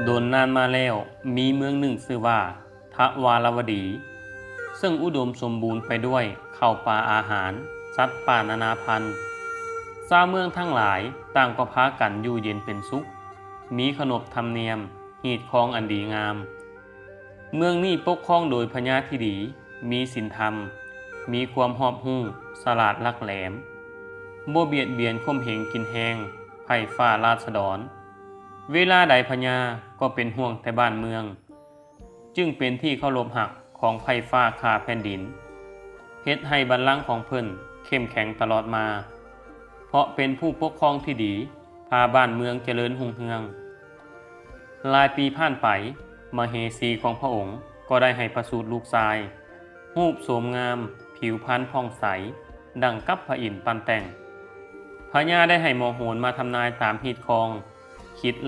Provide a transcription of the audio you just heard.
ດົນນານມາແລ້ວ ມີເມືອງໜຶ່ງຊື່ວ່າ ທະວາລະວະດີ ເຊິ່ງອຸດົມສົມບູນໄປດ້ວຍເຂົ້າປາອາຫານ, ສັດປ່ານານາພັນ. ຊາວເມືອງທັງຫຼາຍຕ່າງກໍພາກັນຢູ່ເຢັນເປັນສຸກ, ມີຂະໜົບທຳນຽມ, ຮີດຄອງອັນດີງາມ. ເມືອງນີ້ປົກຄອງໂດຍພະຍາທີ່ດີ, ມີສິນທຳ, ມີຄວາມຮອບຮູ້, ສະຫຼາດຫຼັກແຫຼມ, ບໍ່ບຽດບຽນຂົ່ມເຫງກິນແຮງ, ໃພ້ຟ້າລາຊະດອນ. ເວລາໃດພະຍາກໍເປັນຫ່ວງແຕ່ບ້ານເມືອງ, ຈຶ່ງເປັນທີ່ເຄົາລົບຮັກຂອງໃພ້ຟ້າຂ້າແຜ່ນດິນ, ເຮັດໃຫ້ບັນລັງຂອງເພິ່ນເຂັ້ມແຂງຕະຫຼອດມາ, ເພາະເປັນຜູ້ປົກຄອງທີ່ດີ, ພາບ້ານເມືອງຈະເລີນຮຸ່ງເຮືອງ. ຫຼາຍປີຜ່ານໄປ, ມະເຫສີຂອງພະອົງກໍໄດ້ໃຫ້ປະສູດລູກຊາຍ, ຮູບໂສມງາມ, ຜິວພັນຜ່ອງໃສ, ດັ່ງກັບພະອິນປັ້ນແຕ່ງ. ພະຍາໄດ້ໃຫ້ໝໍໂຫນມາທຳນາຍຕາມຮີດຄອງ, ຄິດໄລ່